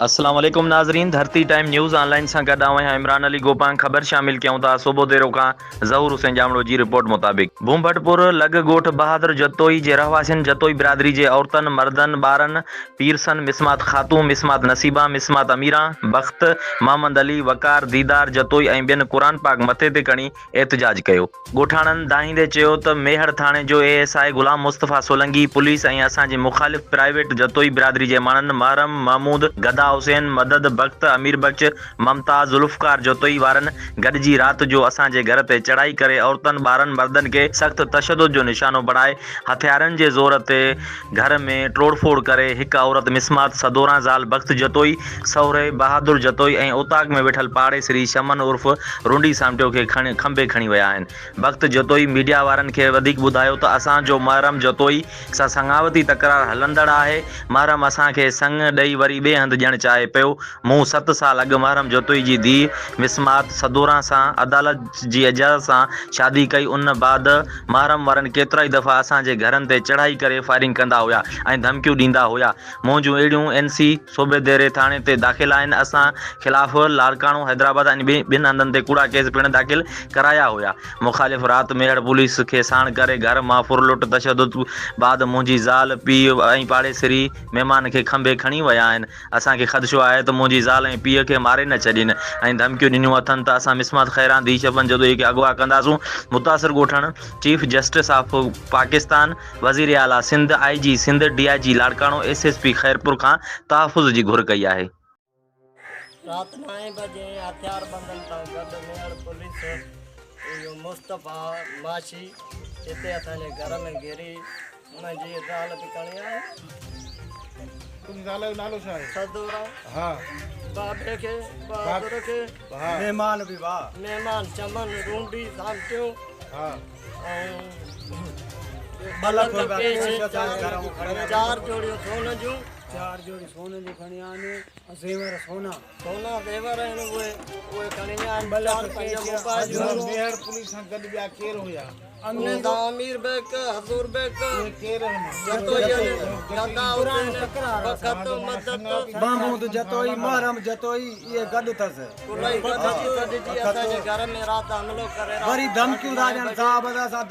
السلام عليڪم ناظرين ڌرتي ٽائيم نيوز آن لائين سان گڏ آئون آهيان عمران علي گوپانگ خبر شامل ڪيون ٿا صوبوديرو کان ظهور حسين ڄامڙو جي رپورٽ مطابق ڀونڀٽپور لڳ ڳوٺ بهادر جتوئي جي رهواسين جتوئي برادري جي عورتن مردن ٻارن پيرسن مسمات خاتون مسمات نصيبان مسمات اميران بخت محمد علي وقار ديدار جتوئي ۽ ٻين قرآن پاڪ مٿي تي کڻي احتجاج ڪيو. ڳوٺاڻن دانهيندي چيو ته ميهڙ ٿاڻي جو A S I Ghulam Mustafa Solangi police ۽ اسان جي مخالف پرائيويٽ جتوئي برادري جي ماڻهن محرم محمود، گدا حسين، مدد بخت، امير بخش، ممتاز، ذوالفقار جتوئي وارن گڏجي رات جو اسان جي گهر تي چڙهائي ڪري عورتن، ٻارن، مردن کي سخت تشدد جو نشانو بڻائي هٿيارن جي زور تي گهر ۾ ٽوڙ ڦوڙ ڪري هڪ عورت مسمات سدوران زال بخت جتوئي، سهري بهادر جتوئي ۽ اوطاق ۾ ويٺل پاڙيسري شمن عرف رونڊي سامٽيو کي کنڀي کڻي ويا آهن. بخت جتوئي ميڊيا وارن کي وڌيڪ ٻڌايو ته اسان جو محرم جتوئي سان سڱاوتي تڪرار هلندڙ آهي، محرم اسان کي سڱ ڏئي وري ٻئي هنڌ ڏيڻ چاهي پيو، مون ست سال اڳ محرم جتوئي جي ڌيء مسمات سدوران سان عدالت جي اجازت سان شادي ڪئي، ان بعد محرم وارن ڪيترائي دفعا اسان جي گهرن تي چڙهائي ڪري فائرنگ ڪندا هيا ۽ ڌمڪيون ڏيندا هيا، منهنجون اهڙيون اين سي صوبيديري ٿاڻي تي داخل آهن، اسان خلاف لاڙڪاڻو، حيدرآباد ۽ ٻين هنڌن تي ڪوڙا ڪيس پڻ داخل ڪرايا هيا. مخالف رات ميهڙ پوليس کي ساڻ ڪري گهر مان ڦرلٽ، تشدد بعد منهنجي زال، پيء ۽ پاڙيسري مهمان کي کنڀي کڻي ويا آهن. اسان کي خدشو آهي ته منهنجي زال ۽ پيء کي ماري نه ڇڏين ۽ ڌمڪيون ڏنيون اٿن ته اسان مسمات خيران ڌيء شفن جتوئي کي اغوا ڪنداسون. متاثر ڳوٺاڻن چيف جسٽس آف پاڪستان، وزير اعليٰ Sindh, I G Sindh, D I G Larkana, S S P Khairpur کان تحفظ جي گهر ڪئي آهي. رات نائين بجي هٿياربندن سان گڏ ميهڙ پوليس اهو مصطفيٰ ماشي هتي اسان جي گهر ۾ گهري منهنجي زال به کڻي آيا. تنهنجي زال جو نالو ڇا آهي؟ سدورا. ها. بابي کي، بهادر کي. ها. مهمان به واهه. مهمان چمن رونڊي سامٽيو. ها. ٻه لک روپيا ڪيش اسان جي گهر مان کڻي آيا. چار جوڙيون سون جون. چار جوڙيون سون جون کڻي آيا آهن ۽ زيور سونا. سونا زيور آهن اهي اهي کڻي ويا آهن. ٻه لک چار پنج ڪيش. موبائل. ميهڙ پوليس سان گڏ ٻيا ڪير هيا؟ انهن سان امير بيگ، حضور بيگ، اهي ڪير آهن؟ جتوئي آهن، گدا حسين، بخت، مدد. محمود جتوئي، محرم جتوئي اهي گڏ اٿس. ڪلهي گڏجي سڏجي اسان جي گهر ۾ رات حملو ڪري رات وري ڌمڪيون ٿا ڏين صاحب ته اسان.